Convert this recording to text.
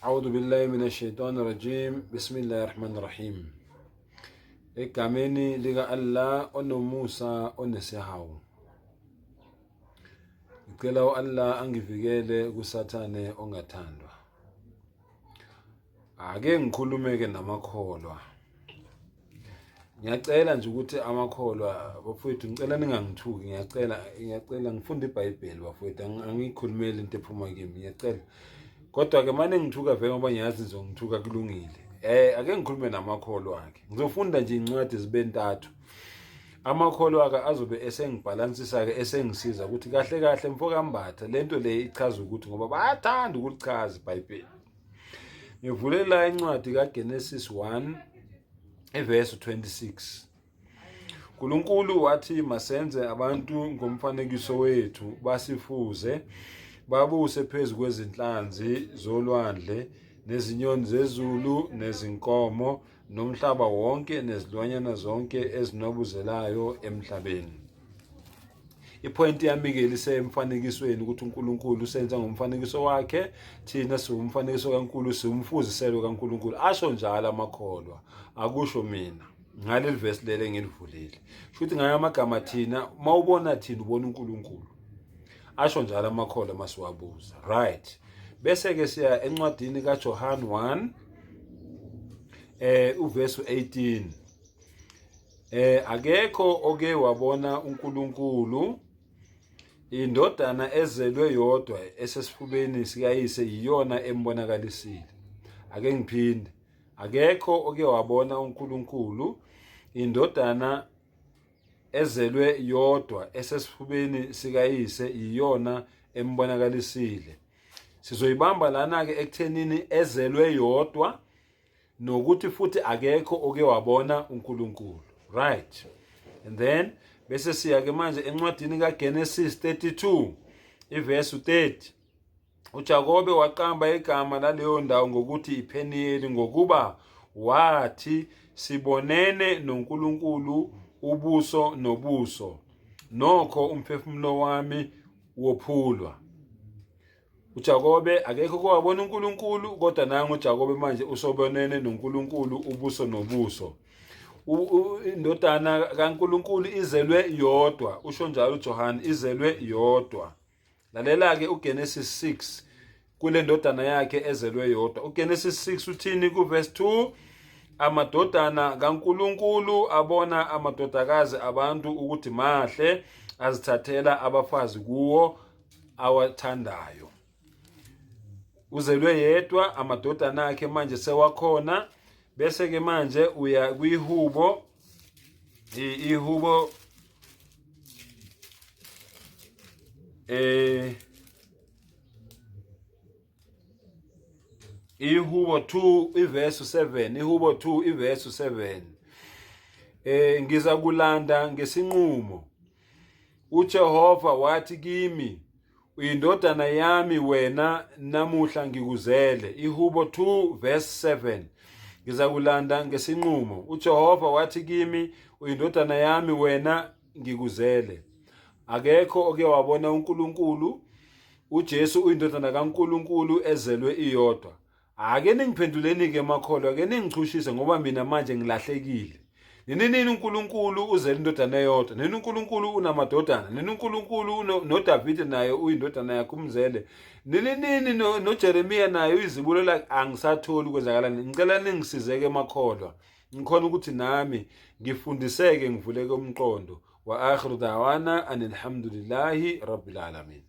A'udhu billahi minash shaitani rajim. Bismillahir rahmanir rahim. Egameni lika Allah onomusa onesihawu. Ngicela uAllah angivikele kusathane ongathandwa. Ake ngikhulume-ke namakholwa. Ngiyacela nje ukuthi amakholwa bafowethu ngicela ningangithuki ngiyacela ngiyacela ngifunda iBhayibheli bafowethu angiyikhulumeli into ephuma kimi ngiyacela. Kodwa-ke mane ngithuka vele ngoba ngiyazi nizongithuka kulungile. Ake ngikhulume namakholwa ke. Ngizofunda nje incwadi zibe ntathu. Amakholwa ke azobe esengibhalansisa ke esengisiza ukuthi kahle kahle mfokaMbatha lento le ichaza ukuthi ngoba bayathanda ukulichaza iBhayibheli. Ngivulela incwadi kaGenesis 1 ivesi 26. uNkulunkulu wathi masenze abantu ngomfanekiso wethu basifuze babuse phezu kwezinhlanzi zolwandle nezinyoni zezulu nezinkomo nomhlaba wonke nezilwanyana zonke ezinwabuzelayo emhlabeni. Ipoint yami-ke lisemfanekisweni ukuthi uNkulunkulu usenza ngomfanekiso wakhe, thina siwumfanekiso kaNkulunkulu, siwumfuziselo kaNkulunkulu. Asho njalo amakholwa, akusho mina ngaleli vesi leli engilivulile. Shuthi ngayo amagama thina, uma ubona thina ubona uNkulunkulu. Asho njalo amakholwa masiwabuza. Right. Bese-ke siya encwadini kaJohn 1 uvesi 18. Akekho oke wabona uNkulunkulu, indodana ezelwe yodwa esesifubeni sikayise yiyona embonakalisile. Ake ngiphinde, akekho oke wabona uNkulunkulu, indodana ezelwe yodwa esesifubeni sikayise yiyona embonakalisile. Sizoyibamba lana-ke ekuthenini ezelwe yodwa nokuthi futhi akekho oke wabona uNkulunkulu. Right. And then bese siya ke manje encwadini kaGenesis 32 ivesi 30. UJakobe waqamba igama laleyo ndawo ngokuthi iPheniyeli ngokuba wathi sibonene noNkulunkulu ubuso nobuso, nokho umphefumulo wami wophulwa. UJakobe akekho kowabona uNkulunkulu, kodwa nangu uJakobe manje usobonene noNkulunkulu ubuso nobuso. Indodana kaNkulunkulu izelwe yodwa, usho njalo uJohane, izelwe yodwa. Lalela-ke uGenesis 6 kule ndodana yakhe ezelwe yodwa. UGenesis 6 uthini kuverse 2? Amadodana kaNkulunkulu abona amadodakazi abantu ukuthi mahle, azithathela abafazi kuwo awathandayo. Uzelwe yedwa, amadodana akhe manje sewakhona. Bese ke manje uya kwihubo, ihubo ihubo 2 ivesi 7, ihubo 2 ivesi 7. Ngiza kulanda ngesinqumo. UJehova wathi kimi, uyindodana yami wena, namuhla ngikuzele. Ihubo 2 verse 7. Ngizakulanda ngesinqumo. UJehova wathi kimi, uyindodana yami wena, ngikuzele. Akekho oke wabona uNkulunkulu. UJesu uyindodana kaNkulunkulu ezelwe iyodwa. Ake ningiphenduleni-ke makholwa, ake ningichushise ngoba mina manje ngilahlekile. Nini nini uNkulunkulu uzele indodana eyodwa, nini uNkulunkulu unamadodana, nini uNkulunkulu noDavide naye uyindodana yakhe umzele, nini nini noJeremiya naye uyizibulo lakhe. Angisatholi kwenzakalani. Ngicela ningisizeke makholwa, ngikhona ukuthi nami ngifundiseke ngivuleke umqondo. Wa akhiru da'wana anilhamdulillahi rabbil alamin.